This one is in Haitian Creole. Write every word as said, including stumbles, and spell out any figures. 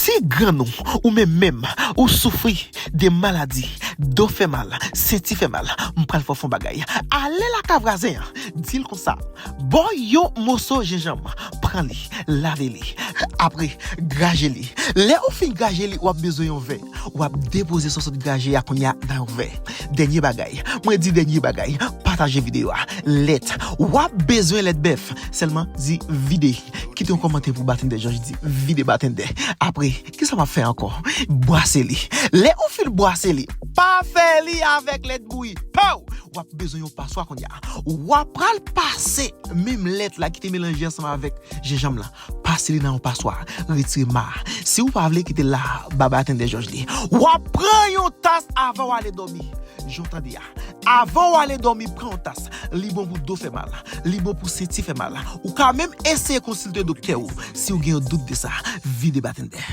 Ti grann ou, ou menm menm, ou soufri de maladi, do fè mal, senti fè mal, m pral fè w fè yon bagay. Ale lakay vwazen an, di l konsa, ba w yon moso jenjanm, pran li, lave li, apre graje li. Lè ou fin graje li, w ap bezwen yon vè. W ap depoze sa w sot graje a kounye a nan yon vè. Dènye bagay, mwen di dènye bagay, pataje videyo a. Lèt, w ap bezwen lèt bèf, sèlman di vide. Kite yon kòmantè pou Batendè Jòj, di vide Batendè. Apre, kisa w ap fè ankò? Bwase li. Lè ou fin bwase li, pa fè li avèk lèt bouyi. Pow! W ap bezwen yon paswa kounye a. W ap pral pase menm lèt la ki te melanje ansanm avèk jenjanm lan. Pase li nan yon paswa. Retire ma a. Si w pa vle, kite l la, ba Batendè Jòj li. W ap pran yon tas avan w ale dòmi. Jan w tande a. Avan w ale dòmi, pran yon tas. Li bon pou do fè mal. Li bon pou senti fè mal. Ou ka menm eseye konsilte doktè ou si w gen yon dout de sa. Vide Batendè.